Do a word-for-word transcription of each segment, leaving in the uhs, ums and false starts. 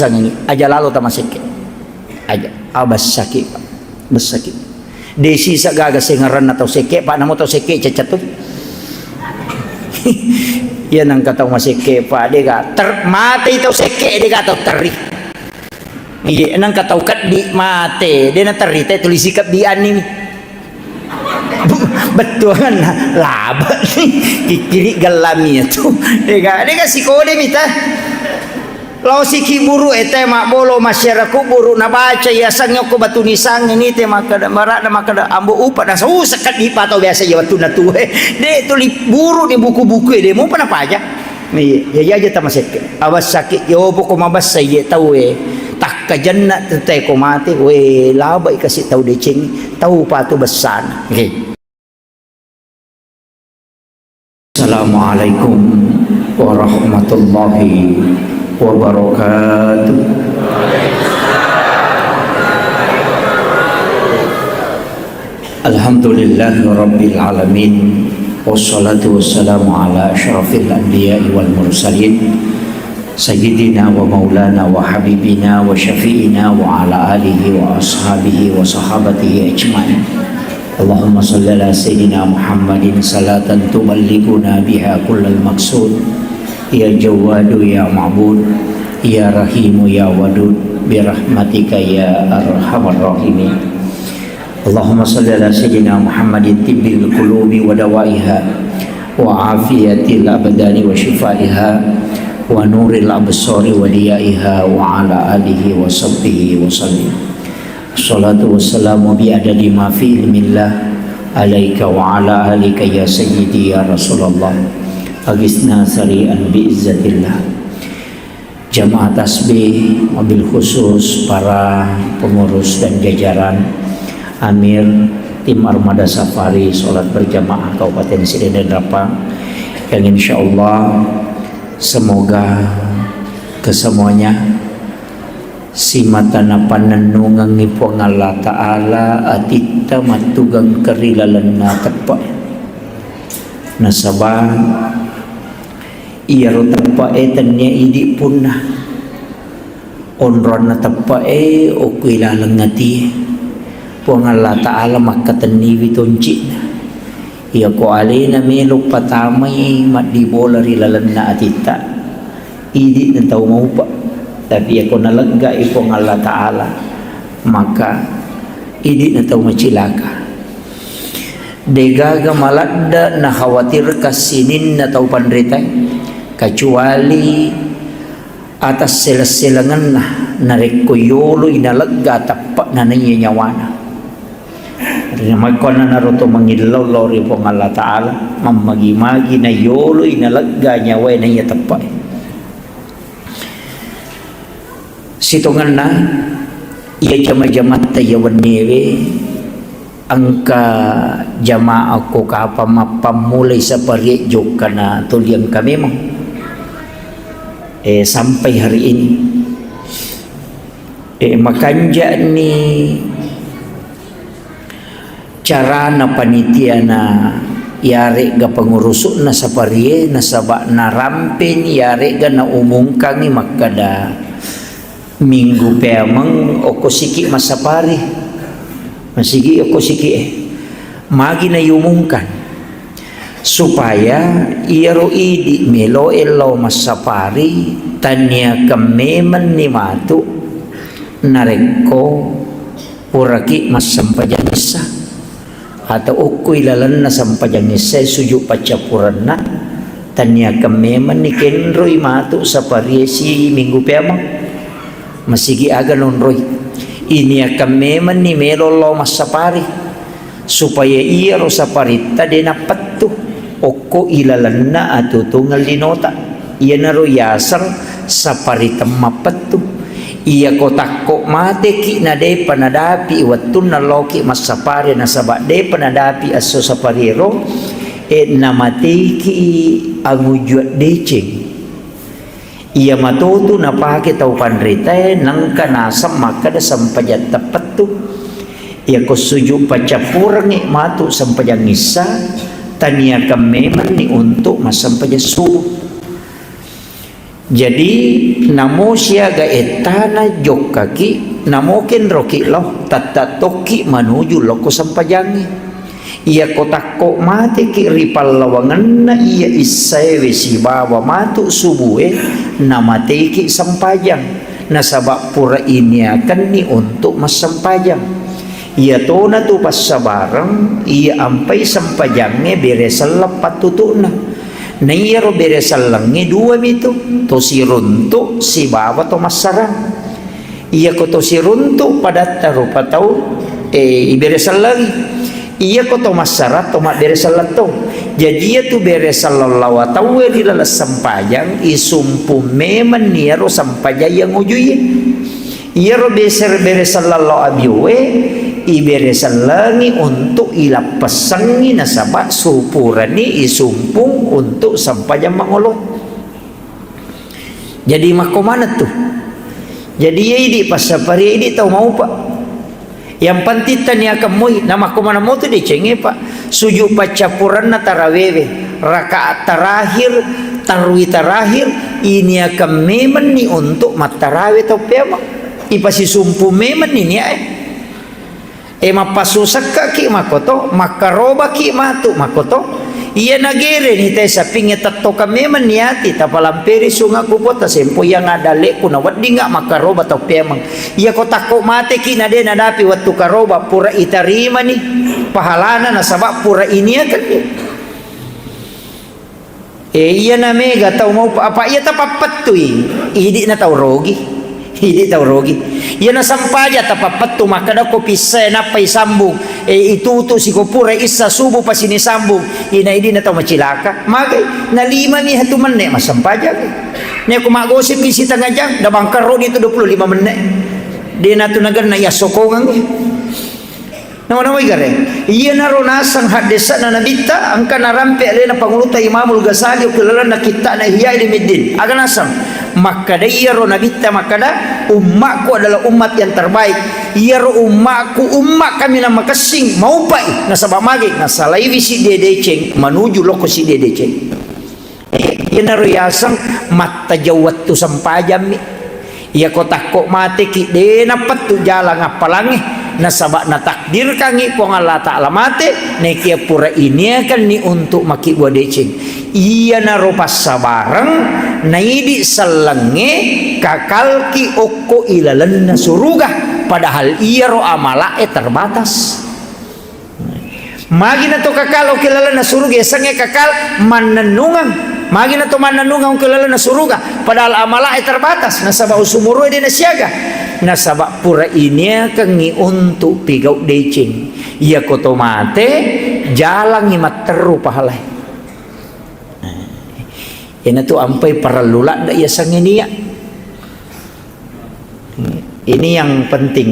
Sangi, aja lalo tamasekke. Aja, ah, bessaki, Pak. Bessaki. De sisa gaga sengaranna tau sekke, Pak, namo tau sekke cacca tu. Iya, nangka tau masekke, Pak, de ga ter-, matei tau sekke, de ga tau terri. Iya, nangka tau keddi mate, de na terri te tulisi keddi anni. Bettuanna laba ni kikkiri gellami tu. Dega, dega sikode mita. Lao siki buru ete mabbolo masyarakat buru nabaca ya sang yoko batu nisang ini te makkada marakna makkada ambo upa na susah kan dipa tau biasa ya wettunna tuwe. De tuli buru ni buku-buku de mupa napaja. Iya, iya, iya, tamasekke. Awassaki, yopo ko mabessa iye tauwe. Takkajenna tete ko mate, we, labai kasi tau deceng, tau patu bessana. Oke. Assalamualaikum warahmatullahi wabarakatuh. Alhamdulillahirabbil alamin. Wassalatu wassalamu ala asyrafil anbiya'i wal mursalin. Sayyidina wa maulana wa habibina wa syafi'ina wa ala alihi wa ashabihi wa sahabatihi ajma'in. Allahumma salli ala sayyidina Muhammadin salatan tuballighuna biha kullal maqsud. Ya Jawwadu ya Ma'bud, ya Rahimu ya Wadud, birahmatika ya arhamar rahimin. Allahumma salli ala sayyidina Muhammadin tibbil qulubi wa dawaiha, wa afiyatil abdani wa shifaiha, wa nuril absari wa diyaiha, wa ala alihi wa sahbihi wa sallim. Assalatu wassalamu bi adadi ma fi ilmillah alaika wa ala alika ya sayyidi ya Rasulullah. Agisna sari'an bi izzatillah. Jamaah tasbih, wabil khusus para pengurus dan jajaran, Amir, tim Armada Safari Salat Berjamaah Kabupaten Sidenreng Rappang, yang insya Allah semoga kesemuanya simata napannennungengngi Puang Allah Ta'ala atitta mattugeng kerilalenna teppe'. Nasaba iyaro teppe'e tennia idi punna. Onroanna teppe'e okko ilaleng atie. Puang Allah Ta'ala makkatenniwi tonci'na. Iyako alena melo patamai maddibola ri lalenna atitta, idi'na tau maupa. Tapi iyako naleggai Puang Allah Ta'ala, maka idi'na tau macilaka. Degaga maladde nakhawatirkan sininna tau panritae, kecuali atas seleng-selengenna narekko yoloi nalegga teppe'na naiya nyawana. Makkuannanaro to mangillau lao ri Puang Allah Ta'ala, mammagi-magi nayoloi nalegga nyawae naiya teppe'e. Sitongenna iya jama-jamatta iya wenniewe, engka jamaah ko kapang mappammulai saparie jokkana tuli engka memang. Eh, sampai hari ini. Eh, makanja'ni carana panitiana, iyare'ga pengurusu'na saparie, nasaba narampeni, iyare'ga naumungkangi makkada, minggu peameng okko siki massapari. Masigi okko siki e. Magi naiumungkan? Supaya iyaro idi meloe lao massapari, taniakan memenni matu narekko puraki massempajang issa atau okko ilalenna sempajang issae sujud paccappurenna, taniakan memenni kenroi matu saparie si minggu peameng. Masigi aga nonroi. Iniakan memenni melo lao massapari. Supaya iyaro saparitta de nappettu okko ilalenna atutungeng linota. Iyanaro yaseng sapari temmappettu. Iyako takko mateki na depa nadapi wettunna laoki massapari nasaba depa nadapi esso sapariero, e, namateiki angujua deceng. Iya matotu napake tau panritae, nengka naseng makkeda sempajang teppettu. Iyako sujud paccappurengngi matu sempajang issa, taniakan memenni untuk massempajang subuh. Jadi, namo siaga ettana jokkaki, namo kenroki lao, tatta tokki manuju lokko sempajangnge. Iyako takko mateki ri pallawangenna iya issaewe sibawa matu subue, namateiki sempajang, nasaba pura iniakenni untuk massempajang. Iyatona tu passabareng iya ampai sempajangnge bere selleng pattutu'na. Na iyaro bere sellengnge dua mitu, to siruntu sibawa to massarang. Iyako to siruntu padatta rupa tau, eh, ibere sellengi. Iyako to massarang to mabbere selleng to. Jaji iyatu bere selleng lawa tauwe ri laleng sempajang, isumpung memenni iyaro sempajang yang ujuiye. Iyaro beser-, bere selleng lao abioe, ibere sellengi untuk ilappessengi nasaba supurani isumpung untuk sempajang mangolo. Jadi makko maneng tu. Jadi iya idi passapari idi tau maupa. Yang penting taniakan moi, na makko maneng motu decengnge, Pak. Sujud paccappuranna tarawewe, rakaat terakhir, tarwi terakhir, iniakan memenni untuk mattarawe tau peameng. Ipasisumpu memenni niae. E, mappassusekkaki makkoto, makkarobaki matu makkoto. Iya nagereni tae sapingnge tettokang memang niati, tapalamperi sunga kupo tasempo yang adalleku na weddinga makkaroba tau peameng. Iyako takko mateki na de nadapi wettu karoba, pura itarimani pahalana nasaba pura iniakenni. E, iyana mega tau maupa, apa iya tapappettui, idi'na tau rogi. Idi tau rogi. Iyana sempaja tapappettu makkeda ko pissae nappa isambung, e, itutu siko pura issa subuh pasini sambung, ina idina tau macilaka. Magai, na lima mi hatu menne massempajang. Nia ko maggosip ki sitengah jam, da bangkarro di tu dua puluh lima menne. De natu nagenna iya sokongang. Nawa-nawai gare. Iyanaro naseng haddesa'na Nabitta, engka narampe alena Pangulutta Imamul Ghazali okko lalenna kitta'na Ihya Ulumuddin. Aga naseng? Makkeda iyaro Nabitta makkeda, "Ummakku adalah umat yang terbaik." Iyaro ummakku, umma kaminang makessing, maupai. Nasaba magi? Nasalaiwi siddi deceng, manuju lokko siddi deceng. Iyanaro yaseng mattajau wettu sempajammi. Iyako takko mateki, de napettu jalang appalangnge, nasaba natakdirkangngi Puang Allah Ta'ala mate, nekia pura iniakanni untuk makkibua deceng. Iyanaro passabareng, naidi sellengnge kakalki okko ilalenna suruga, padahal iyaro amala'e terbatas. Magi na to kakal okko lalenna suruga, yasengnge kakal mannennungeng. Magi na to mannennungeng okko lalenna suruga, padahal amala'e terbatas, nasaba usumurue de nasiaga. Nasaba pura iniakengngi untuk pigau deceng. Iyako to mate, jalangngi matteru pahalae. Iyanatu ampai parellu ladde yasengnge nia. Ini yang penting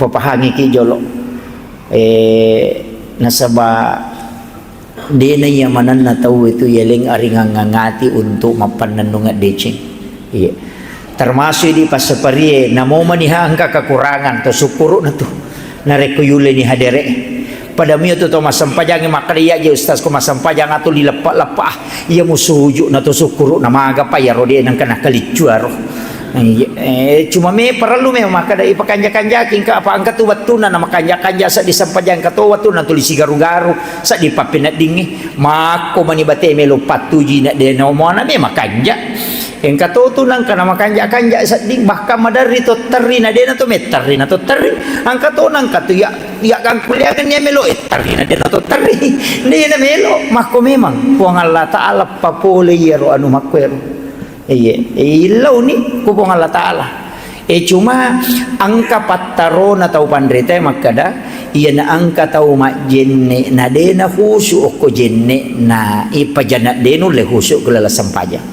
papahangiki jolo. Eh, nasaba dena iya manenna tau itu yeleng aringangngati untuk mappannennungeng deceng. Iya. Termasuk di passaparie, namo maniha engka kekurangan, to sukkurukna tu. Narekko yuleni hadere. Pada mio tu to massempajangi makkeda, "Iya je ustaz, ko massempajang atu lileppa-leppa." Iya musuju na to sukkuru na maga pa iyaro de nengka nakaliccu aro. Iya, eh, cuma me parellu memang makkeda ipakanja-kanjaki engka apa engka tu wettunna na makanja-kanja seddi sempajang engka to wettunna tuli sigaru-garu seddi pappeneddingngi. Makko mani bate melo pattuji na de na omona me makanja. Engka to tu nengka na makanja-kanja seddi bahkan maderri to terri na de na to metterri na to terri. Engka to nengka tu ya Iya gangkuliangeng nia melo, eh, terri na de na to terri. De na melo, makko memang Puang Allah Ta'ala papole iyaro anu makko ero. Iya, eh, illauni ku Puang Allah Ta'ala. Eh, cuma engka pattarona tau panrita makkeda, iyana engka tau majjenne na de na khusyuk okko jenne na ipajana de nulle khusyuk ku laleng sempajang.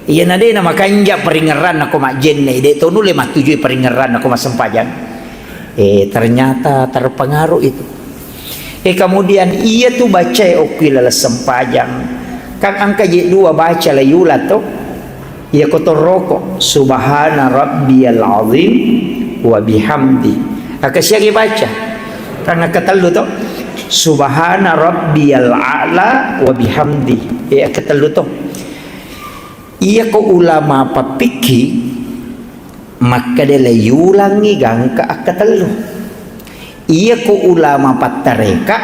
Iyana de na makanja paringerranna ko majjenne, de to nulle mattujui paringerranna ko massempajang. Eh, ternyata terpengaruh itu. Eh, kemudian iya tu bacae okki laleng sempajang. Kan engka je dua baca la yula to. Iya ko torroko, "Subhana rabbiyal azim wa bihamdi." Aka siagi baca? Kan aka tellu to. "Subhana rabbiyal a'la wa bihamdi." Eh, aka tellu to. Iyako ulama pappikki, makkeda le yulangngi gangka akkatellu. Iyako ulama pattareka,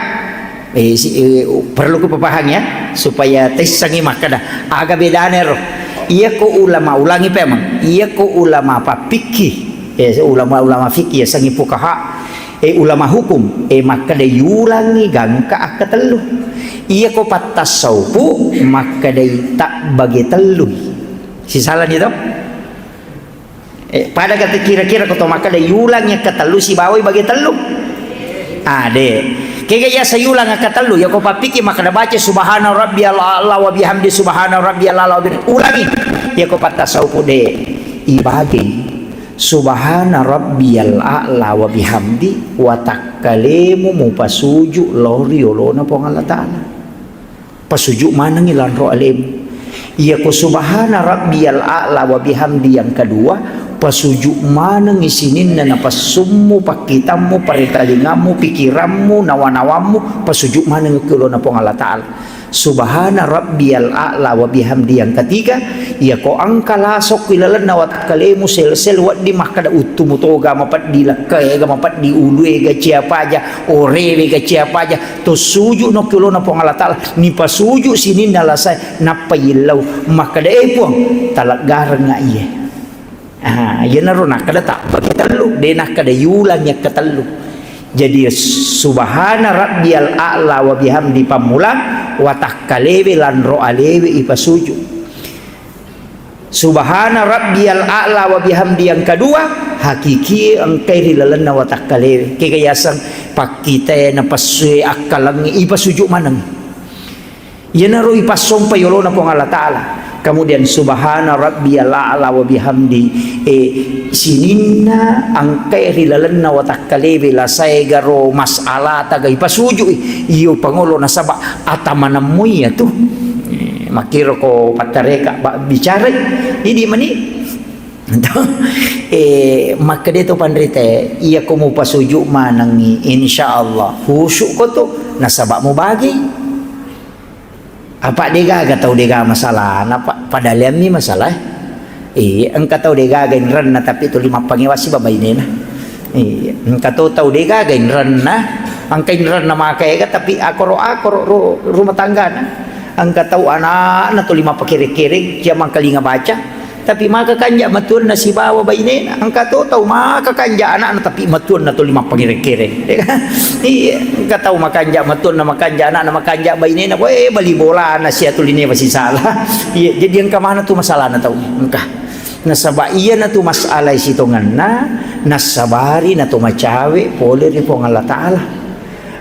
eh, si-, eh, perlu kupapahang ya, supaya taissengngi makkeda aga bedana ero. Iyako ulama, ulangi pemeng, iyako ulama pappikki, eh, ulama-ulama fikih ya, sengi fukaha, eh, ulama hukum, eh, makkeda yulangngi gangka akkatellu. Iyako pattassaupu, makkedai tabbage tellui. Sisalani to? Eh, pada kata kira-kira ko to makkeda yulang yang ketellu sibawai bage tellu? Ade. Kega yasa yulang yang ketellu, ya ko pappiki makkeda baca subhana rabbiyal a'la wa bihamdi subhana rabbiyal a'la wa bihamdi. Ulangi. Ya ko pattassaupu de. Ibage. Subhana rabbiyal a'la wa bihamdi, watakkalemu mupasuju lao ri olona Puang Allah Ta'ala. Pasuju manengngi lanro alemu. Iyako subhana rabbiyal a'la wa bihamdi yang kedua, pasuju manengngi sininna napassummu, pakkitammu, paritalingammu, pikirammu, nawa-nawammu, pasuju manengngi ki olona Puang Allah Ta'ala. Subhana rabbiyal a'la wa bihamdi yang ketiga, iyako engka lasokko ilalenna watakkalemu sel-sel wedding makkeda uttumu toga mapeddi lekkaega mapeddi uluega ciapaja orewe ga ciapaja to suju no ki olona Puang Allah Ta'ala, nipasuju sininna lasae, nappa yillau, makkeda, "Eh, Puang, taleggarengnga iye." Ah, iyanaro nakkeda tabbagi tellu, de nakkeda yulang yakka tellu. Jadi, subhana rabbiyal a'la wa bihamdi pammula, watakkalewe lanro alewe ipasuju. Subhana rabbiyal a'la wa bihamdi yang kedua, hakiki engkai ri lalenna watakkalewe. Kega yaseng pakkitae, napessue, akkalengnge, ipasuju maneng. Iyanaro ipassompa yolona Puang Allah Ta'ala. Kemudian subhana rabbiyal a'la wa bihamdi, eh, sininna engkai ri lalenna watakkalewe lasae garo mas'ala taga ipasujui. Iyo pangolo nasaba atamanemmu iyatu. Eh, makkiro ko pattareka ba-, bicarai, idi mani. Eh, makkeda to panrite, iyako mupasuju manengngi, insya Allah, khusyuk ko tu, nasaba mubagi. Apa degaga tau dega masalahna, pa-, padaleammi masalah. Iya, engka tau degaga inrenna, tapi tuli mappangewasi babainena. Iya, engka to tau degaga inrenna, engka inrenna maka ega, tapi akoro-akoro ru-, rumah tanggana. Engka tau anakna tuli mappakere-kere, cia mangkalinga baca, tapi maka kanja matuanna sibawa bainena. Engka to tau maka kanja anakna, tapi matuanna tuli mappakere-kere. Iya, engka tau makanja matuanna, makanja anakna, makanja bainena, we, bali bolana sia tuli newa sisala. Iya, jadi engka mana tu masalahna tau, engka. Nasaba iyana tu masalah sitongenna, nassabari na to macawe pole ri Puang Allah Ta'ala.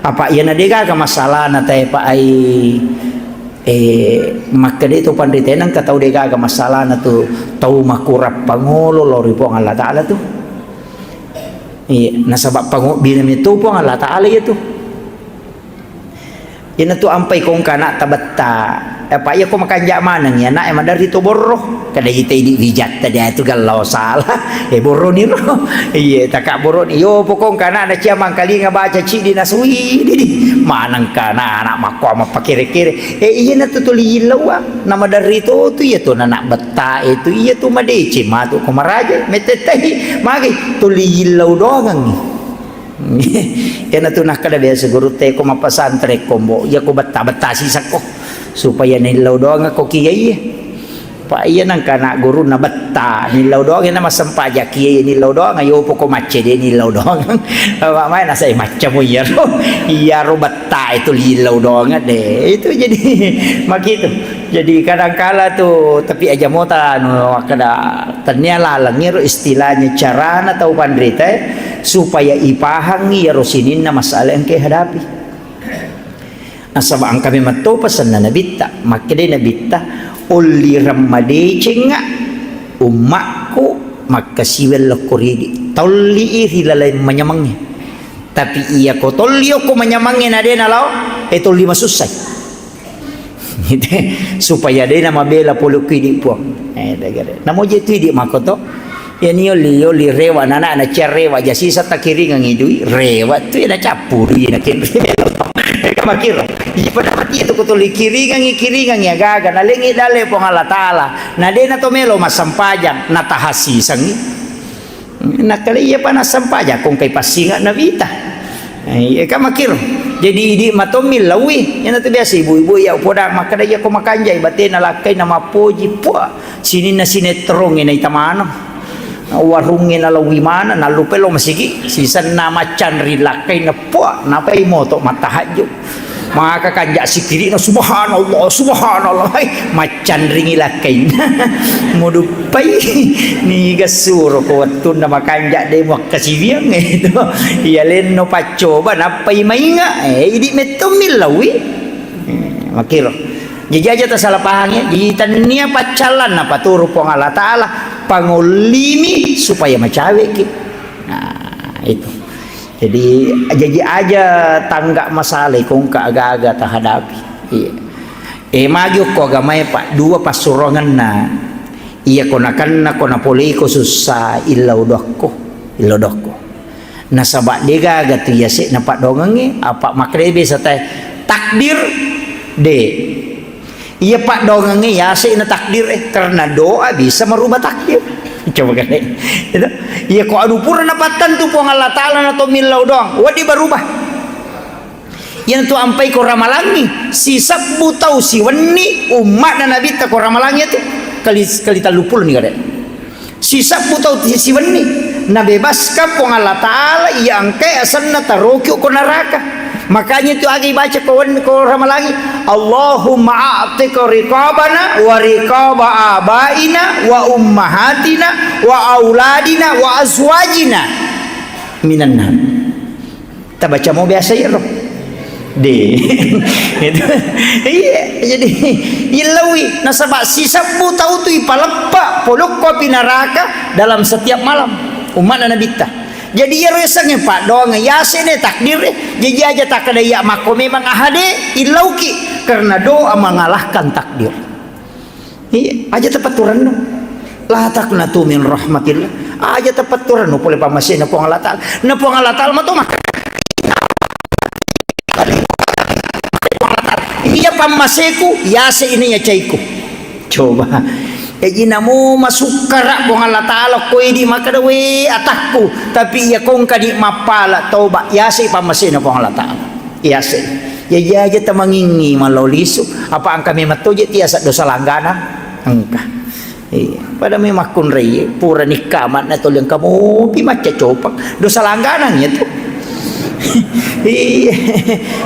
Apa iyana degaga masalahna tae pa ai, eh, makkeda to panrite, engka tau degaga masalahna tu tau makurang pangolo lao ri Puang Allah Ta'ala tu. Iya, nasaba pangobbina mi tu Puang Allah Ta'ala iya tu. Iyana tu ampai kongka anakta betta. Apa iya ko makanja maneng iya anak e maderri to borro. Kada ita idi wijatta dia tu gallau salah. Eh, borro ni ro. Iya, taka borro ni. Yo pokongka anak na cia mangkalinga baca cidi nasui didi. Maneng kana anak makko mappakere-kere. Eh, iyana tu tuli illawa. Na maderri to tu iya tu anak betta itu iya tu madece matu ko maraja. Metetai magi tuli illau doangangngi. Iyana tu nakkeda biasa gurutta, ko mappasantren ko mbo, iya ko betta-betta sisakko supaya nillau doang ko kiai. Pa iya nangka anak gurunna betta, nillau doang na massempajang kiai nillau doang, ayo poko macce de nillau doang. Apa mai nasai maccamu iyaro, iyaro betta itu lillau doang de. Itu jadi makitu. Jadi kadangkala tu, tapi aja mota anu makkeda tennia laleng ero istilahnya carana tau panrita, eh, supaya ipahangi iyaro sininna masalah engka ihadapi. Nasaba engka memang to pesanna Nabitta, makkedai Nabitta, "Ollireng madecengnga ummakku makkasiweng lokko ridi." Tolli i ri laleng manyamengnge. Tapi iya ko tolli okko manyamengnge na de nalao, eh, tolli masussai. Supaya de namabela pole ku idi Puang. Eh, dagare. Namo je tu idi makoto. Ya ni oli, oli rewa nana na cia rewa ja sisa takiringang idui. Rewa tu ya na capu dui na ken. Makiro. Iya pada mati itu kutuli kiringangi, kiringangi agaga, nalengi dalle Puang Allah Ta'ala. Na dena to melo massempajang, na tahasisangi. Nakkeda iya pa nassempajang, kongkai passinga nabita. Eh, iya ka makiro. Jadi idi matommi lawi. Iyana tu biasa ibu-ibu iya upoda makkeda iya ko makanjai batena lakkai na mappoji. Puah, sininna sinetrongnge naita maneng. Warungnge nalawi maneng, nallupai lo masigi, sisenna maccanri lakkainna, puah, napai moto mattahajju. Maka kanja sikirina, "Subhanallah, subhanallah." Hai, maccanringi lakkainna. Muduppai, niga suro ko wettunna makanja de muakkasiwiang itu. Iya lenno paccoba, nappai mainga. Eh, idi mettommi lawi. Eh, makiro. Jaji aja tasalah pahang ya. Jadi tania paccallan napaturu Puang Allah Ta'ala, pangollimi supaya macaweki. Nah, itu. Jadi, jaji aja tangga masalah kongka aga-aga tahadapi. Iya. Eh, magi okko agamae, Pak, dua passurongenna. Iya ko nakenna ko napoleiko sussa, illau dokko. Illau dokko. Nasaba degaga tu yase'na paddoangengnge, apa makkeda biasa tae takdir, de. Iya paddoangengnge yase'na takdir, eh, karena doa bisa merubah takdir. Coba kan, eh. Itu. Iya ko adu pura napattentu Puang Allah Ta'ala na to millau doang, wedding berubah. Iyanatu ampai ko ramalangi, sisebbu tau siwenni umma'na Nabitta ko ramalangi itu kali, kali tellu puluh ni gare. Sisebbu tau ti-, siwenni nabebaskan Puang Allah Ta'ala iya engkai asenna taroki ko neraka. Makanya itu agi baca ko wen-, ko ramalangi, "Allahumma a'tiq riqabana wa riqaba abaina wa ummahatina wa auladina wa azwajina minan nar." Tabaca mo biasa iyaro. De. Gitu. Iya, jadi illaui nasaba sisebbu tau tu ipaleppa polokko api neraka dalam setiap malam. Umma'na Nabitta. Jadi iyaro yasengnge paddoang, yase'na takdir, eh. Jaji aja takkeda iya makko memang ahade, illauki karena doa mengalahkan takdir. Iya, aja tapatturanno. La taqnatu min rahmatillah. Aja tapatturanno pole pammasena Puang Allah Ta'ala. Na Puang Allah Ta'ala mato mak-, iya pammaseku, yase ini ya caiku. Coba. Jadi namo masukkara Puang Allah Ta'ala ko idi makkeda we atakku, tapi iya kongka di mappala toba, yase pammasena Puang Allah Ta'ala. Iyase. Iya, iya, aja tamangingi mallau lisu. Apa engka memang toje tiasa dosa langganang? Engka. Iya. Pada memang kunrai, pura nikka amat na toli engka mopi macca copang. Dosa langganang ya tu. Iya.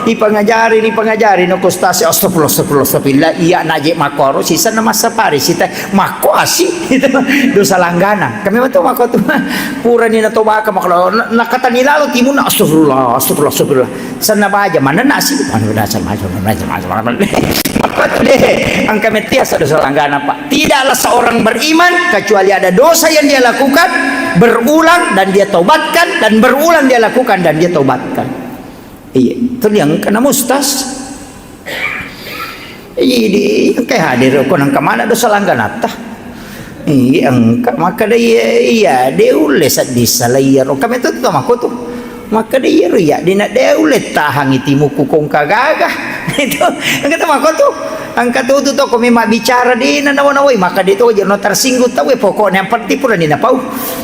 Ipangajari, ipangajari no kostasi, astagfirullah, astagfirullah, astagfirullah. Iya, naje makoro, sisa na masa pari, sita makko asi. Itu dosa langganang. Kami betul makko tu. Pura ni na tobaka makko. Na, nakatani lalo timunna, astagfirullah, astagfirullah, astagfirullah. Senna baja, manenna si, manenna si, manenna si, manenna si. Makkatu deh, engka mettia sado salanggana, Pak. Tidaklah seorang beriman kecuali ada dosa yang dia lakukan, berulang dan dia taubatkan, dan berulang dia lakukan dan dia taubatkan. Iya, itu dia engka nama ustaz. Idi, engka hadir ko nengka mana dosa langganatta. Iya, engka makkeda iya, iya, de ulle sedding sala iyaro. Kami tu tu mako tu. Makkeda iyaro iya, dina de ulle tahangi timuku kongka gaga. Itu, engka tu mako tu. Engka tu tu toko memang bicara dina nawa-nawai, maka de to jeno tersinggung tau, eh, pokoknya yang penting pura dina pau.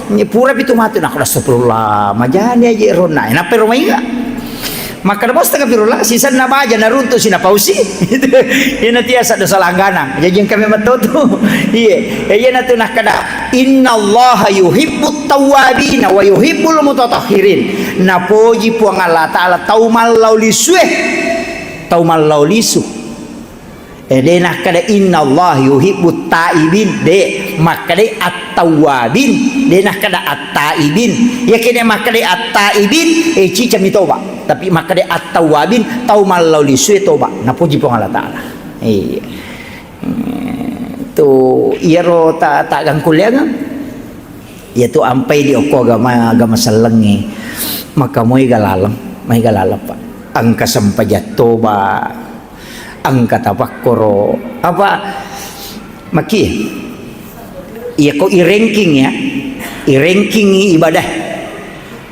Ini pura pitu matu, nah, astagfirullah, majani aja ronna. Nappa rumah inga. Makkeda, "Bos, astagfirullah, sisenna baja naruntu sinapausi." Iyana tiasa dosa langganang. Jaji engka memang to tu. Iya. Iyana tu nakkeda, "Innallaha yuhibbut tawwabina wa yuhibbul mutatahhirin." Napoji Puang Allah Ta'ala tau mallau lisue. Tau mallau lisu. Eh, de nakkeda, "Innallaha yuhibbut taibin." De, makkeda at-tawwabin. De nakkeda at-taibin. Yakene makkeda at-taibin, eh, cicami toba. Tapi makkeda at-tawwabin, tau mallau lisue toba. Napuji Puang Allah Ta'ala. Iya. Hmm, tu iyaro ta, ta gangkulleangeng. Iyatu ampai di okko agama, agama sellengnge. Maka moi galaleng, mai galaleng, Pak. Engka sempajang toba, engka tapakkoro. Apa? Maki? Iya ko i-ranking ya. I-ranking ibadah.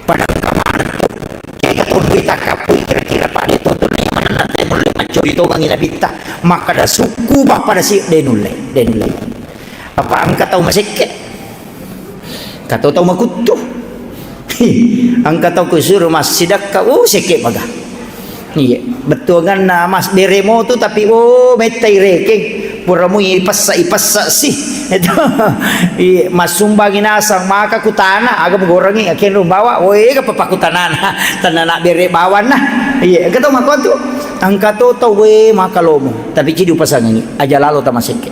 Pada engka mana tu. Jadi ko dui takappui kira-kira pada itu tu na yang mana nanti mulai maco Ritongangi nabitta, makkada sukku pappada si, de nulle, de nulle. Apa engka tau masekke? Engka to tau makuttu. Engka tau kusuru massidakka, uh, sekke baga. Iya, bettuanganna mas bere motu, tapi, oh, mettai rekeng. Pura mui ipessa, ipessa si. Itu. Iya, massumbangi nasang maka kutana, aga mugorengi, akenrung bawa, oh, ega papakutanana. Tanana bere bawanna. Iya, engka to makotu. Engka to tau, we, maka lomo. Tapi cidi upasangangi, aja lalo tamasekke.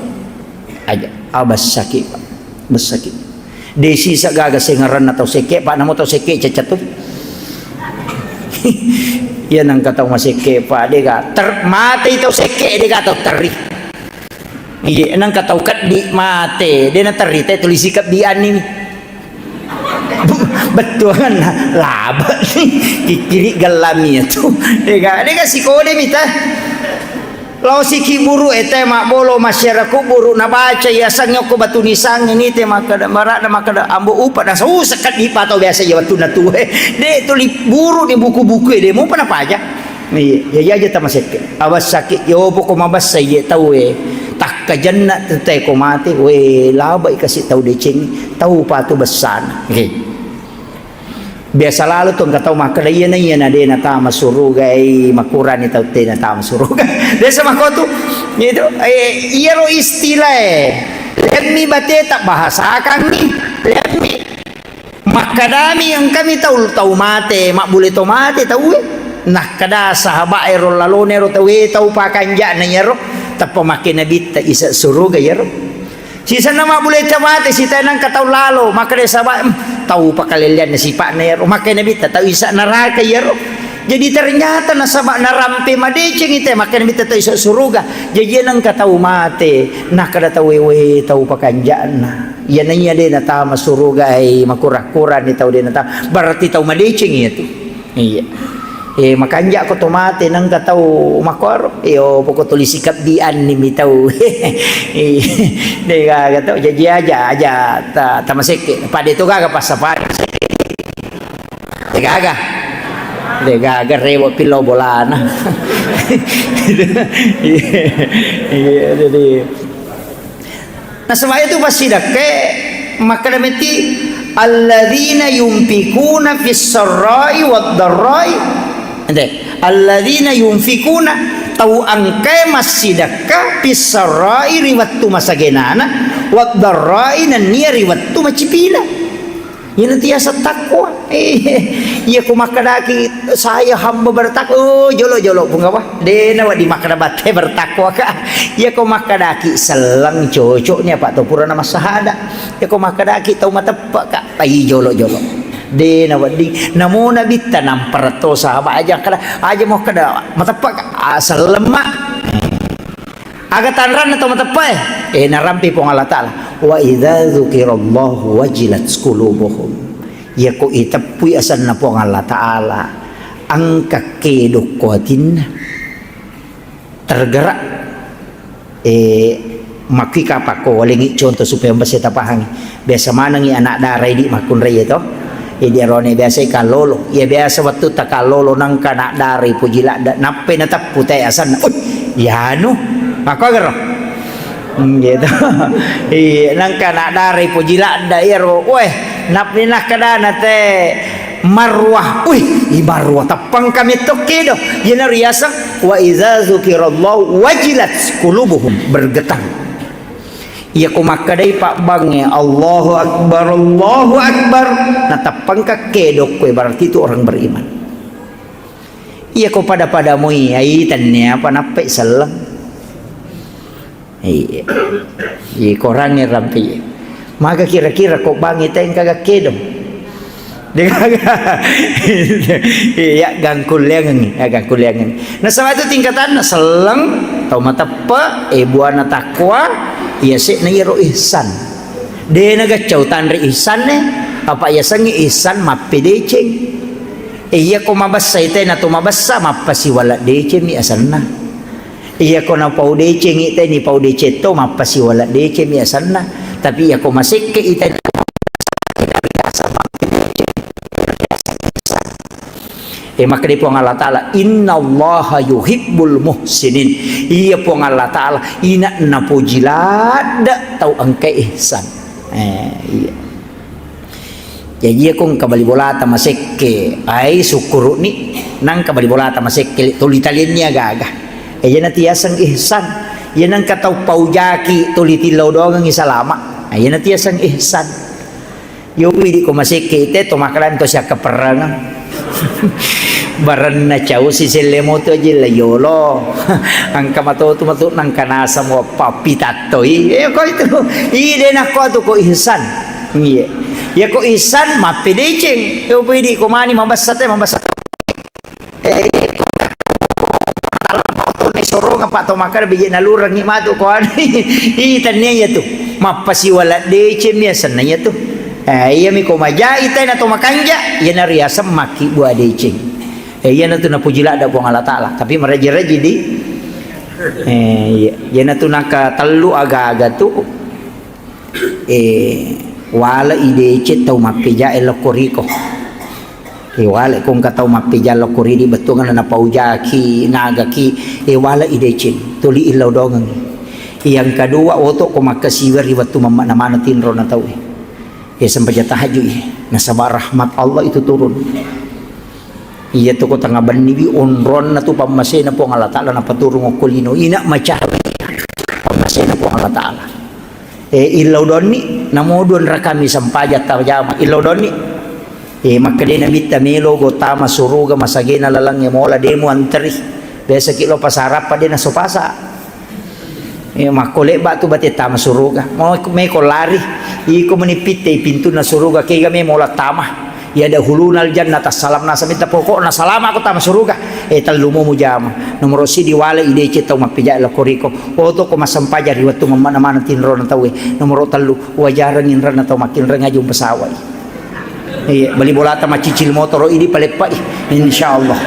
Aja, abessaki, Pak. Bessaki. De sisa gaga sengaranna tau sekke, Pak, namo tau sekke cacca tu. Iya, nangka tau masekke, Pak, dega ter-, matei tau sekke, dega tau terri. Iya, nangka tau keddi mate, de na terri te tulisi keddi anni. Bettuanganna, laba ni, kikkiri gellami tu. Dega, dega sikode mita. Lao siki buru e te mabbolo masyarakat buru nabaca yasengnge okko batu nisangnge ni te makkeda, marada makkeda, ambo upa na susah kan dipa tau biasa iya wettunna tuwe. De tuli buru ni buku-buku e, de mupa napaja. Iya, iya, iya, aja tamasekke. Awas sakit, yo poko mabessa iye tau e. Takkajenna te ko mate, we, labai kasi tau deceng, tau patu bessana. Oke. Biasa lalo tu engka tau makkeda, "Iyana, iyana de natama suruga, ei, makurani tau te natama suruga." Biasa makko tu. Itu, eh, iyaro istilah e. Lemmi bate tabbahasakangngi. Lemmi. Makkedami engkami tau, tau mate, mabbule to mate tau e. Nakkeda sahabat ero lalone ero tau e, tau pakanja'na iyaro. Tappa makke nabitta isa suruga iyaro. Sisenna mabbule tau mate, sitae nengka tau lalo, makkeda saba, "Em, tau pakalelleanna sipa'na iyaro." Makkeda nabitta, "Tau isa neraka iyaro." Jadi ternyata nasaba narampe madeceng ite, makkeda nabitta, "Tau isa suruga." Jadi nengka tau mate, nakkeda tau wewe tau pakanja'na. Iyana iya de natama suruga, ai, makura-kurani tau de natama. Berarti tau madeceng iya tu. Iya. Eh, makanja ko to mate nengka tau makkoro. Iyo, poko tuli sikabbianni mi tau. Eh, de gaga to, jaji aja, aja ta-, tamasekke. Pade to gaga passapari. De gaga. De gaga rewo pillo bolana. Iya, iya, jadi Nasaba itu passidakkae makkeda metti, "Alladzina yunfikuna fis sarra'i wad darra'i." Ente, "Alladzina yunfikuna," tau engkae massidakka, "fis sarra'i," ri wettu masagenana, "wad darra'i," nennia ri wettu macipina. Iyana tu yaseng takwa. Eh, iya ko makkedaki, "Saya hamba bertakwa." Oh, jolo-jolo, Pungawa. De nawedding makkeda batte bertakwa ka. Iya ko makkedaki selleng, cocok ni apa to purana massahada. Iya ko makkedaki tau mateppe ka. Ai jolo-jolo. De nawedding. Namo nabitta nampara to sahabat aja kada. Aja mau kada mateppe ka. Ah, selleng ma. Aga tanranna tau mateppae? Eh, narampe Puang Allah Ta'ala, "Wa idza dzukirallahu wajilat qulubuhum." Iyako iteppui asenna Puang Allah Ta'ala, engka kedokko atinna. Tergerak. Eh, makkui kapakko walengi contoh supaya mbesse tapahangi. Biasa manengi anak dara idi makkunrai to. Idi arone biasa kallolo. Iya biasa wettu takallolo nengka anak dara poji ladda. Nappai nateppu te asenna. Uih, iyanu. Makko gero. Hmm, gitu. Iya, nengka anak dara poji ladda iyaro. Weh, nappai nakkedana te Marwah. Uih, i Marwah teppang kami tokkedo. Iyana riaseng wa idza dzukirallahu wajilat qulubuhum, bergetar. Iya ko makkedai pabbangnge, "Allahu Akbar, Allahu Akbar," nateppengka kedokko, berarti itu orang beriman. Iya ko pada-pada mui, ai tennia apa nappai selleng. Iya. Iya, korangnge rampi. Maga kira-kira ko bangngi tengka gakkedong. Degaga. Iya, gangkulleangengngi, ya, gangkulleangengngi. Nasaba itu tingkatanna selleng, tau mateppe, eh, buana takwa, iya se'na iyaro ihsan. De nagaccau tanre ihsanne, apa yasengnge ihsan mappedeceng. Eh, iya ko mabessa ite na to mabessa, mappasiwala deceng mi asenna. Iya ko napau decengi te ni pau deceng to, mappasiwala deceng mi asenna. Tapi iya ko masekke ite ni biasa mappedeceng. Eh, makkeda Puang Allah Ta'ala, "Innallaha yuhibbul muhsinin." Iya Puang Allah Ta'ala, ina napoji ladde tau engka ihsan. Eh, iya. Jaji, iya ko engka bali bolata masekke, ai sukkuru'ni, nangka bali bolata masekke, tuli talianni aga-aga. Eh, iyana tu yaseng ihsan. Iya nangka tau paujaki, tuli tillau doangengngi salama. Ah, iyana tu yaseng ihsan. Yo, idi ko masekke te to makkeda to siakkaperrengeng. Barenna cau siselle moto aja la yolo. Angka matotu matu nangka nasamo papitattoi. Eh, ko itu. Ide nakko tu ko ihsan. Iya. Ya ko ihsan mappedeceng. Yo, idi ko mani mabessa te mabessa. Eh, ko dalam moto ne sorong apa to makkeda bije nalurengngi matu ko anu. Ih, tennia iya tu. Mappasiwala deceng biasanna iya tu. Eh, iya mi ko majai tena to makanja, iya nariaseng makki bua deceng. Eh, iya natu napuji ladda Puang Allah Ta'ala, tapi meraji-raji di. Eh, iya. Iya natu naka tellu aga-aga tu. Eh, wala ideceng tau mappeja e lokko riko. Eh, wala ko engka tau mappeja lokko ridi bettuanna napaujaki, nagaki, eh, wala ideceng, tuli illau dongeng. Yang kedua, oto ko makkasiweng ri wettu mamma namana tinro na tau e. Eh, sempaja tahajud e. Nasaba rahmat Allah itu turun. Iya tu ko tengnga benni wi onronna tu pammasena Puang Allah Ta'ala napaturung okko lino. Ina macawe pammasena Puang Allah Ta'ala. Eh, illau donni, namo dua rakami sempajang tajama, illau donni. Eh, makkedai Nabitta melo go tama suruga masagena lalengnge mola demo anteri. Biasa ki lo pasarappa de naso pasa. Eh, makko lebba tu bate tama suruga. Mau meko lari, iko meni pitte pintunna suruga kega me mola tama. Ya dahulunal jannata salam nasa minta pokokna salama ko tama suruga. Eh, tellu mo mujama. Nomoro sidi wale ideceng tau mappeja lokko riko. Oto ko massempajang ri wettu mamma-, namana tinrona tau e. Nomoro tellu, wajareng inrenna tau makkinreng aja umpasawai. Iya, bali bolata maccicil motoro idi paleppai. Insyaallah.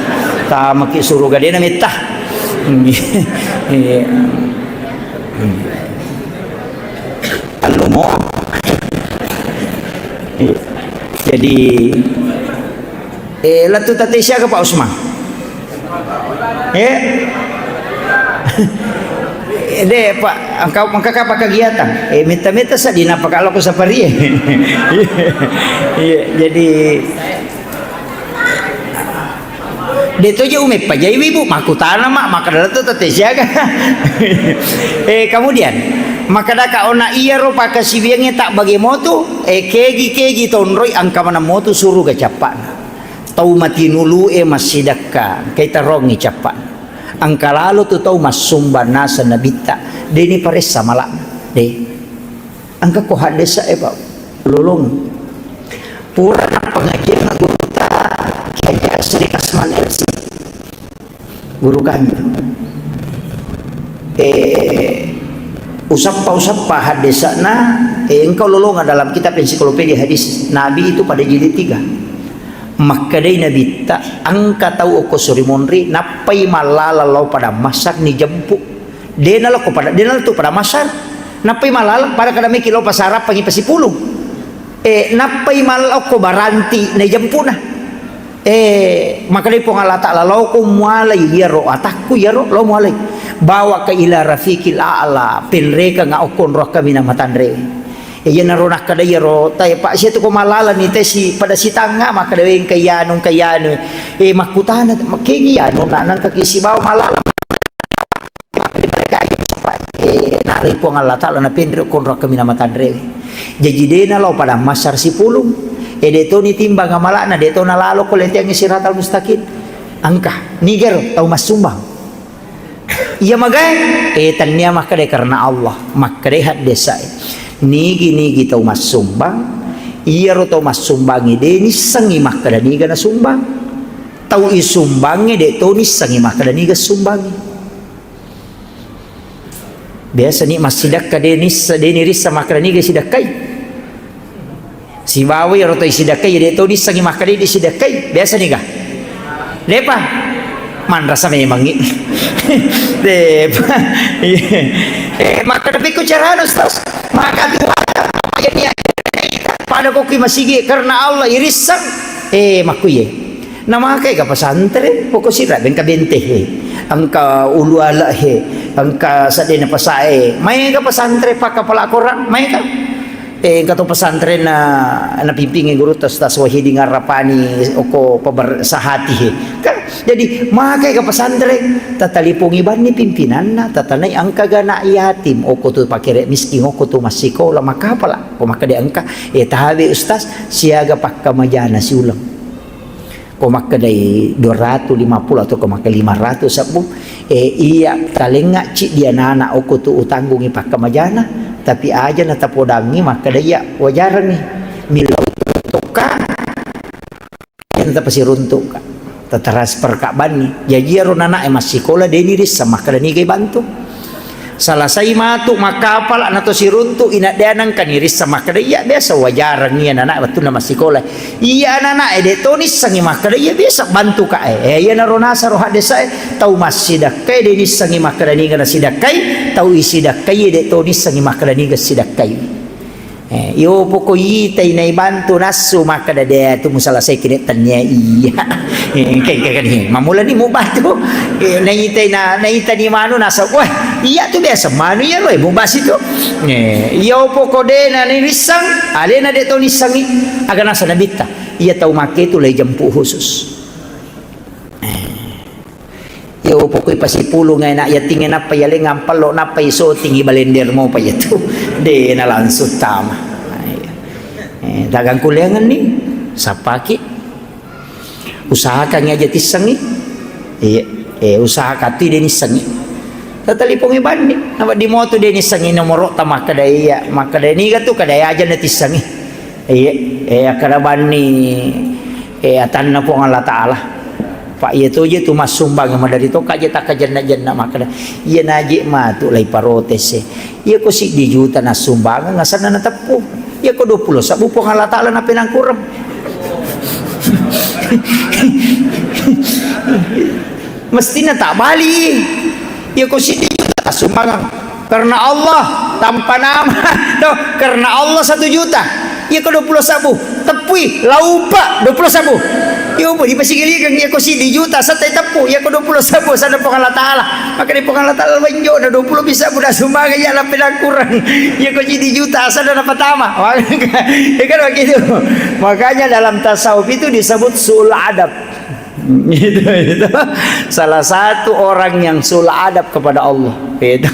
Tamaki suruga dena metta. Iya. Tellu mo. Iya. Jadi, eh, lettu tette siaga Pak Usman? Eh? Eh, de, Pak, engka, engka kapa kegiatan? Eh, metta-metta sa dinapa kalau ku sapari. Iya, jadi de to je umeppa jai wibu, makutana ma, makkeda lettu tette siaga. Eh, kemudian, makkeda ka ona iyaro pakasiwiangnge tak bage motu, eh, kegi-kegi tonroi angka maneng motu suruga cappana. Tau matinulu'e massidakka, engkai tarongngi cappa'na. Engka lalo tu tau massumbang naseng Nabitta, de ni paressa mala'na. De. Engka ko haddesa e, Pak, lolong. Pura nappengajian gurutta, Kiai Haji Asri Kasman L C. Guru kami. Eh, usappa-usappa haddesa'na, eh, engka lolonga dalam kitab ensiklopedia hadis Nabi itu pada jilid tiga. Makkedai Nabitta, engka tau okko suri monri, nappai mallala lao pada masar ni jempu. Dena lao ko pada, dena tu pada masar. Nappai mallala pada kada meki lao pasarappangi pasipulung. Eh, nappai mallala okko baranti na jempuna. Eh, makkedai Puang Allah Ta'ala, "Laoko mualai iyaro atakku iyaro, lao mualai. Bawa ka ila rafiqil a'la, penrekeng okko onrong kaminang matanre." Eh, iyanaro nakkeda iyaro, tae, Pak, sia tu ko malala ni te si pada sitangnga, makkeda, "Weh, engka iyanu, engka iyanu." Eh, makkutana, "Kegi iyanu, na nangka ki sibawa malala?" Eh, nalai Puang Allah Ta'ala napenre konro kami nama tanrewe. Jaji dena lao pada masar sipulung. Eh, de toni timbang amala'na, de tona lalo ko leteangngi siratal mustaqim. Engka, nigero tau massumbang. Iya magae, eh, tannia makkeda karena Allah, makkeda haddesa. Nigi-nigi tau massumbang, iyaro tau massumbangi de nissengi makkeda niga nasumbang. Tau isumbangi de to nissengi makkeda niga sumbangi. Biasa ni massidakka de nissa, de nirissa makkeda niga sidakkai. Sibawa iyaro to isidakkai, de to nissengi makkeda de sidakkai. Biasa niga? Depa. Manrasa memangngi. Depa. Eh, makkeda pekko carana, Ustaz? Maka tu pada ko ki masigi karena Allah irisseng. Eh, makkuye. Namakai ka pesantren, poko sira engka bente he, engka ulu ale he, engka sadena pasae, maega pesantren pakkapala Korang, maega. Eh, engka to pesantren na, napimpingi gurutta Ustaz Wahidin Arrapani, oko pabar sahati he. Kan, jadi makai ka pesantren, tatalipongi banni pimpinanna, tatanai engka ga anak yatim, oko tu pakere miskin, oko tu massikola, makkapala, ko makkeda engka, eh, tabe Ustaz, siaga pakkamajana siuleng. Ko makkedai dua ratu lima puluh atau ko makkeda lima ratu sebbu, eh, iya talengnga ciddi anana okko tu utanggungi pakkamajana, tapi aja na tapodangi makkeda iya wajarangi. Millau tokka, iya na tapasiruntukka. Tatransfer ka banni. Jaji iyaro nana e massikola deni rissa makkeda niga bantu. Salasai matu makkapala na to siruntu, inaddeaneng kan irissa makkeda, iya biasa wajareng iya nana wettunna massikola. Iya nana e de to nissengi makkeda, iya biasa bantu ka e. Eh, iya naro nasaro haddesa e, tau massidakkai de nissengi makkeda niga nasidakkai, tau isidakkai de to nissengi makkeda niga sidakkai. Eh, iyo poko itai naibantu nassu makkeda de tu musalasai kine tennia iya. Eh, engka, engka, engka ni. Mamulani mubantu. Eh, naitai na, naitani manu nasa, wah, iya tu biasa manu iya roe mubasi tu. Eh, iyo poko de na nirissang, alena de to nissangi. Aga nasa nabitta. Iya tau make tu lai jemput khusus. Eh. Iyo pokoi pasipulung e na yatingnge nappa yaleng ampello nappa isotingi balender mopa iyatu. De na langsung tama. Eh, dagang kuliangenni, sappaki. Usahakan aja tissengi. Iya, eh, usahakan tu de nissengi. Tatalipongi banni, nawedding motu de nissengi nomoro ta makkeda iya, makkeda niga tu kada aja na tissengi. Iya, eh, akkeda banni, eh, atanna Puang Allah Ta'ala. Pak, iya toje tu massumbang madari to kaje takkajenna-jenna makkeda, iya naje matu lai parotese. Iya ko siddi juta nassumbangeng asanna nateppu. Iya ko dua puluh sebbu Puang Allah Ta'ala napenangkureng. Mestina tak bali. Iya ko siddi juta sumbangan. Karena Allah, tanpa nama. Tuh, karena Allah satu juta. Iya ko dua puluh sebbu. Teppui, laupa dua puluh sebbu. Iya apa dipasigilikeng, iya ko siddi juta, satai teppu, iya ko dua puluh sebbu, sada Puang Allah Ta'ala. Maka di Puang Allah Ta'ala wenjo, na dua puluh bisa buda sumbangan, iya lapi kurang. Iya ko siddi juta, sada na pertama. Iya kan begitu. Makanya dalam tasawuf itu disebut sul adab. Itu, itu. Salah satu orang yang sul adab kepada Allah. Itu.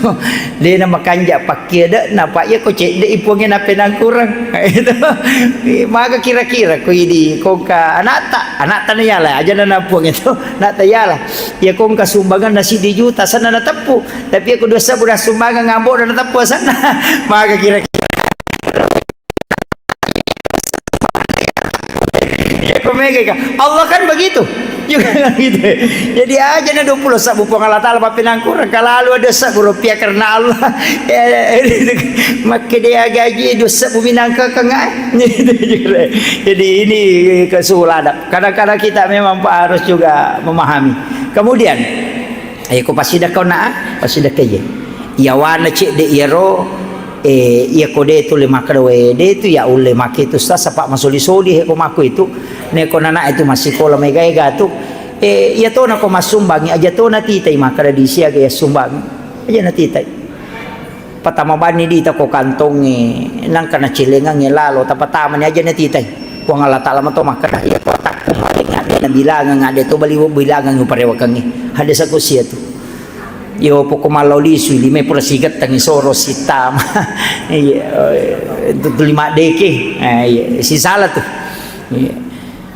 Dia nama kanja pakai ada, napa iya ko cedde ipunge na penangkurang. Itu. Maka kira-kira ko idi, ko ka anakta, anakta na yala, aja na napuang itu, anakta yala. Ya ko ka sumbangan na siddi juta, sana na teppu. Tapi aku dosa buda sumbangan ngambok na teppu sana. Maka kira-kira Iya, ko mega ka. Allah kan begitu. Juga kan gitu. Jadi aja na dua puluh sebbu Puang Allah Ta'ala papinangkurang. Kalalu ada sebbu rupiah karena Allah. Ya, makke dia gaji dua sebbu minangka kang. Gitu juga. Jadi ini kesul adab. Kadang-kadang kita memang harus juga memahami. Kemudian, Eh, ko pasidakka onna, ah, pasidakka iye. Iyawana cedde iyaro, eh, iya ko de tu le makkeda, we, de tu ya ulle make tu sa, sapa masoli-soli he ko makku itu. Ne ko nana itu massikola mega-ega tu. Eh, iya tona ko massumbangi, aja tona titai makkeda di siaga ya sumbangi. Aja na titai. Patama banni dita ko kantongnge, nangka nacelengangnge lalo, tapatamani aja natitai. Puang Allah Ta'ala mato makkeda, iya ko atakku maling, ade nabilangang, ade to bali bilangang uparewakangnge. Hadesa ko sia tu. Iyo poko mallau lisui, lime pura sigettangi soro sitama. Iya, eh, tu lima deke. Eh, iya, sisala tu. Iya.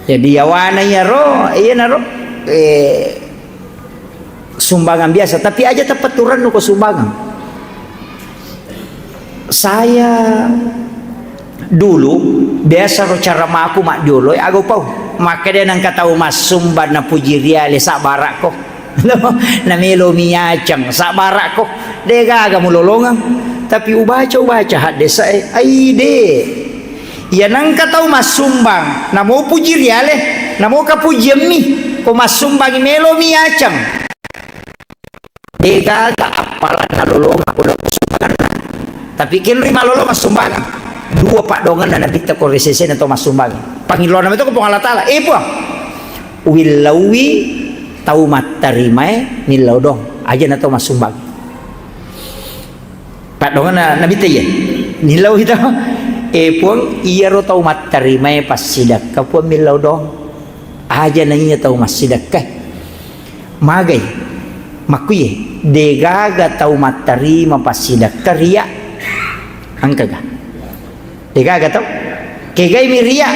Jadi yawana iyaro, iya naro, eh, sumbangan biasa, tapi aja tepetturannu ko sumbangan. Saya dulu biasa ro cara maku maddioloi, aga upau. Makkeda nengka tau massumbang napuji riale sabbarakko. Namelo miacang sabbarakko. De gaga mulolongeng. Tapi ubaca, ubaca haddesa e. Aide. Iya nengka tau massumbang, namo puji riale, namo kapujiammi, ko massumbangi melomi yaceng. Degaga appalanna lolonga ko daku sumbanganna. Tapi kenri malolo massumbangan. Dua paddoangenna nabitta ko ri sesena to massumbangi. Pangilona meto ko Puang Allah Ta'ala. Eh, Puang, Uwillauwi tau mattarimae millau doang, aja na tau massumbang. Paddongenna Nabitta iye. Nillau ita. Eh, Puang, iyaro tau mattarimae passidakka, Puang, millau doang. Aja na iya tau massidakka. Magai? Makkuye, degaga tau mattarima passidakka ria. Engkaga? Degaga tau? Kegai mi ria?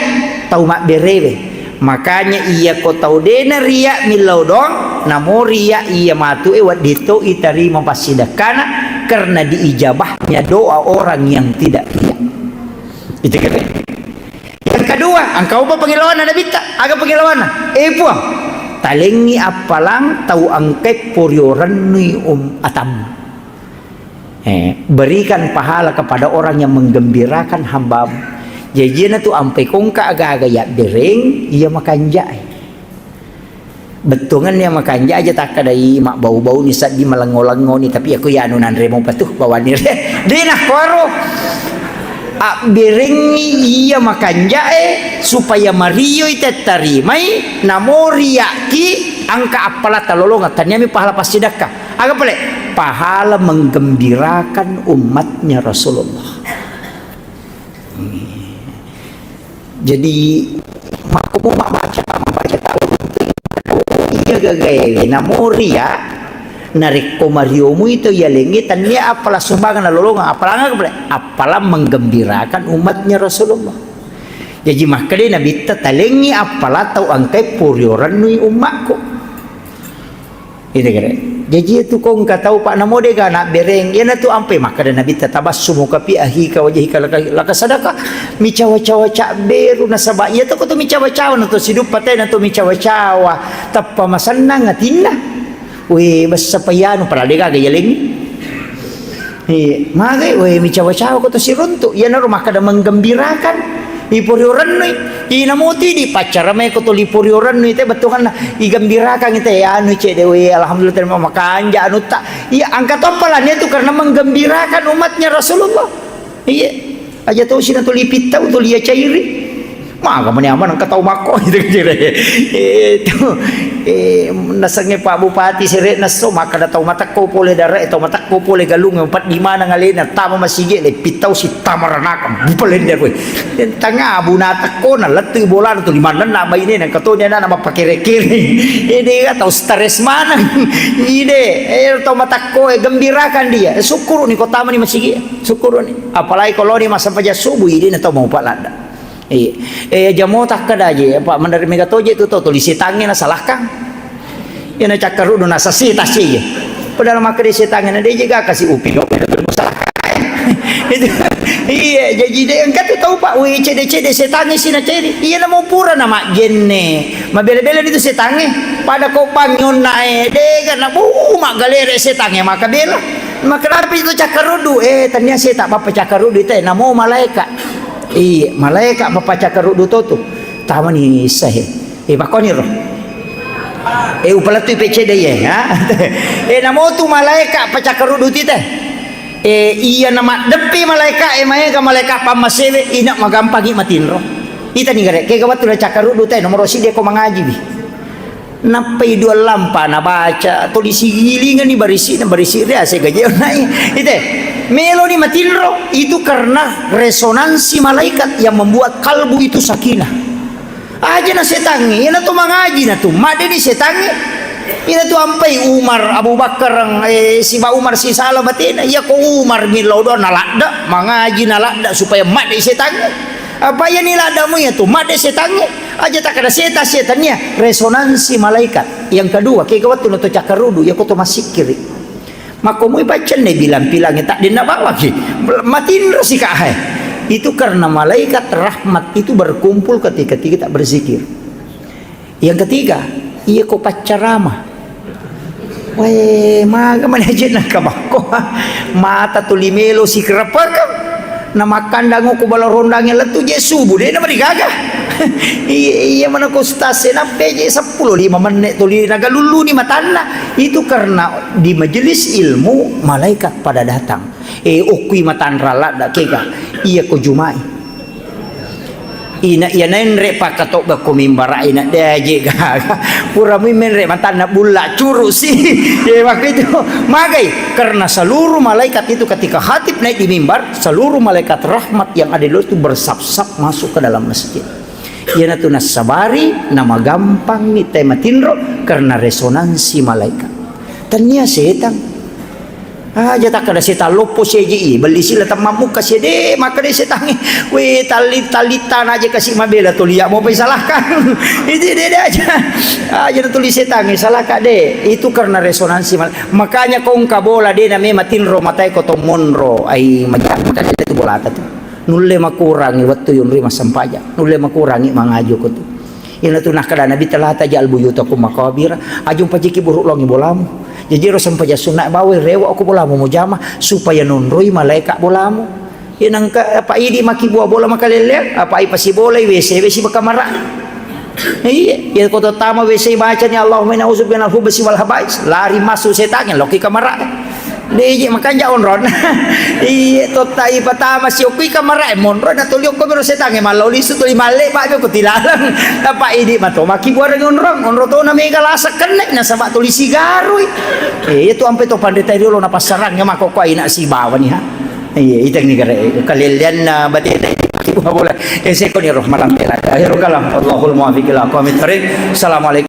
Tau mabberewe. Makanya iya ko tau dena ria millau doang, namo ria iya matu e wedding to itarima passidakkana karena diijabahnya doa orang yang tidak ria. Itu kan? Yang kedua, engka upa pengilawanna Nabitta. Aga pengilawanna? Eh, Puang, talengi appalang tau engkai porio rennui um atammu. Eh, berikan pahala kepada orang yang menggembirakan hambamu. Jaji na tu ampai kongka aga-aga ya bereng, iya makanjae. Bettuangan ya makanja aja takkadai mabbau-bau ni, seddi malengo-lengo ni, tapi aku ya anu nanre mau patuh bawani re. Dena koro. Abberengi iya makanjae supaya marioi tettarimai, namo riaki angka appala talolongan, taniami pahala passidakka. Aga pale? Pahala menggembirakan umatnya Rasulullah. Jadi, makkumu mabbaca, mabbaca tau iya gagae, namo ria, narekko mariomu itu iya lengnge, tania appala sumbangan nalolongang, appala aga pale? Appala menggembirakan umatnya Rasulullah. Jaji makkeda Nabitta, talengi appala tau engkai porio rennui ummakku. Ite kere. Jaji itu kongka tau, Pak, namo dega na bereng. Iyana tu ampe makkeda Nabitta, tabassumuka fi akhika wajhika laka, laka sadaka. Micawa-cawa cabberu nasaba iya to ko to micawa-cawa na to siduppa te na to micawa-cawa. Tappa masennang atinna. We, bessa payanu padahal dega ga yalengi. Iya, magai, we, micawa-cawa ko to siruntu. Iyanaro makkeda menggembirakan. Iporio rennui. Ina moti di paccara mai ko to liporio rennui te bettuanna. Igembirakan te anu cede, we, alhamdulillah terima makanja anu ta. Iya, angka to appalannya itu karena menggembirakan umatnya Rasulullah. Iya. Aja to sina to lipittau to lia cairi. Maga mani aman engka tau makko gitu kira. Eh, tu, eh, nasengnge Pak Bupati sere nasso makkeda tau matekko pole dare, tau matekko pole galung, empat di mana ngalena tama masigi le pittau si tama ranaka bupalende kowe. Tanga abu na tekko na lettu bolana tu limanna baine na katoni ana na mappakere-kere. Ede ga tau stres maneng. Ide, eh, tau matekko, eh, gembirakan dia. Eh, syukuru ni ko tama ni masigi. Syukuru ni. Apalagi kalau ni masa paja subuh ide na tau mau palada. Iya. Eh, jamo takkeda je, Pak, mendarat mega toje tu tau tuli setangnge na salakang. Iya na cakkaruddu na sasi tasi je. Padahal makkeda setangnge na deje ga kasi upi no, salakang. Itu. Iya, jaji de engka tu tau, Pak, we cede-cede setangnge sina cede. Iya na mau pura na majjenne. Mabele-bele itu setangnge. Pada ko bang nyonna e, de ga na bu maggalere setangnge maka bela. Maka rapi itu cakkaruddu, eh, tania seta bappa cakkaruddu te, namo malaika. Iya, malaika bappa cakkaruddu to tu. Tamani sahe. Eh, bakkoniro. Eh, upalettui P C D ye, ha? Eh, namo tu malaika pacakkaruddu tite. Eh, iya na maddeppi malaika, eh, maega malaika pammasewe, ina magampangi matinro. Itani gare, kega wettu na cakkaruddu te, nomoro siddi ko mangaji bi. Nappai dua lampa nabaca, tuli sigilingani barisi na barisi ria sega je nai. Ite, meloni matinro, itu karena resonansi malaikat yang membuat kalbu itu sakinah. Aja na setangnge, iyana tu mangaji na tu, madde ni setangnge. Iyana tu ampai Umar, Abu Bakar, eh, siba Umar sisala batena. Iya ko Umar millau doang na ladda, mangaji na ladda supaya madde setangnge. Apa iya ni laddamu iya tu, madde setangnge. Aja takkada seta, setan iya resonansi malaikat. Yang kedua, kega wettu na to cakkaruddu, iya ko to massikkiri. Makkomui paccenne bilang-bilangngi taddenna bawaki. Matinro sika hai. Itu karena malaikat rahmat itu berkumpul ketika kita berzikir. Yang ketiga, iya ko paccarama. Wae, maga mani aja nangka bakko. Mata tuli melo sikerepekeng. Na makkandang ko bala rondangnge lettu je subuh, de na marigaga. Iya, iya mana ko ustaz e nappe je seppulo lima menit tuli nagalulluni matanna. Itu karena di majelis ilmu malaikat pada datang. Eh, okkui matanra ladda kega. Iya ko Jumai. Ina iya nenre pakkatobba ko mimbara ina de aje gaga. Pura mui menre matanna bulla curu si. Ya waktu itu magai karena seluruh malaikat itu ketika khatib naik di mimbar, seluruh malaikat rahmat yang ada di luar itu bersap-sap masuk ke dalam masjid. Iyanatu nassabari namagampang ni te matinro karena resonansi malaikat. Tania setang. Aja takkada setang loppo seji i, belli sila temmammuka sede, makkada setangi. We, talli-, tallittana aja kasi mabela tuli, ya, mau pai salahkan. Itu de, de aja. Aja tuli setangi, salahka de. Itu karena resonansi mal-, makanya kau engka bola de na memang tinro matai ko to monro, ai majak, makanya itu bola tu. Nulle makurangi wettu yunri massempajang. Nulle makurangi mangajo ko tu. Iyanatu nakkada Nabi, "La taj'al buyutakum maqabira." Aja pajiki buruk longi bolamu. Jaji ro sempajang sunna bawai rewa ko bolamu mujama supaya nonroi malaika bolamu. Iya nangka apa idi maki bua bola makalelleang, apa ai pasi bolai W C, W C bakamara. Iya, iya ko tama W C bacani Allahumma inna a'udzubika minal khubusi wal khabais. Lari masuk setannya loki kamara. Deje makanja onron. Iye, totta ipatama siokki kamarae monro na tuli okko miro setange mallau lisu tuli malle pa ko tilalang. Tapa idi mato maki buareng onrong, onro to na mega lasa kenne nasaba tuli sigarui. Eh, itu ampe to pandita riolo na passarang ya mako ko aina sibawa ni ha. Iye, iteng ni gare kalellianna batete maki bua bola. Eh, seko ni roh malam pera. Akhirul kalam. Allahul muwaffiq ila aqwamit thariq. Assalamualaikum.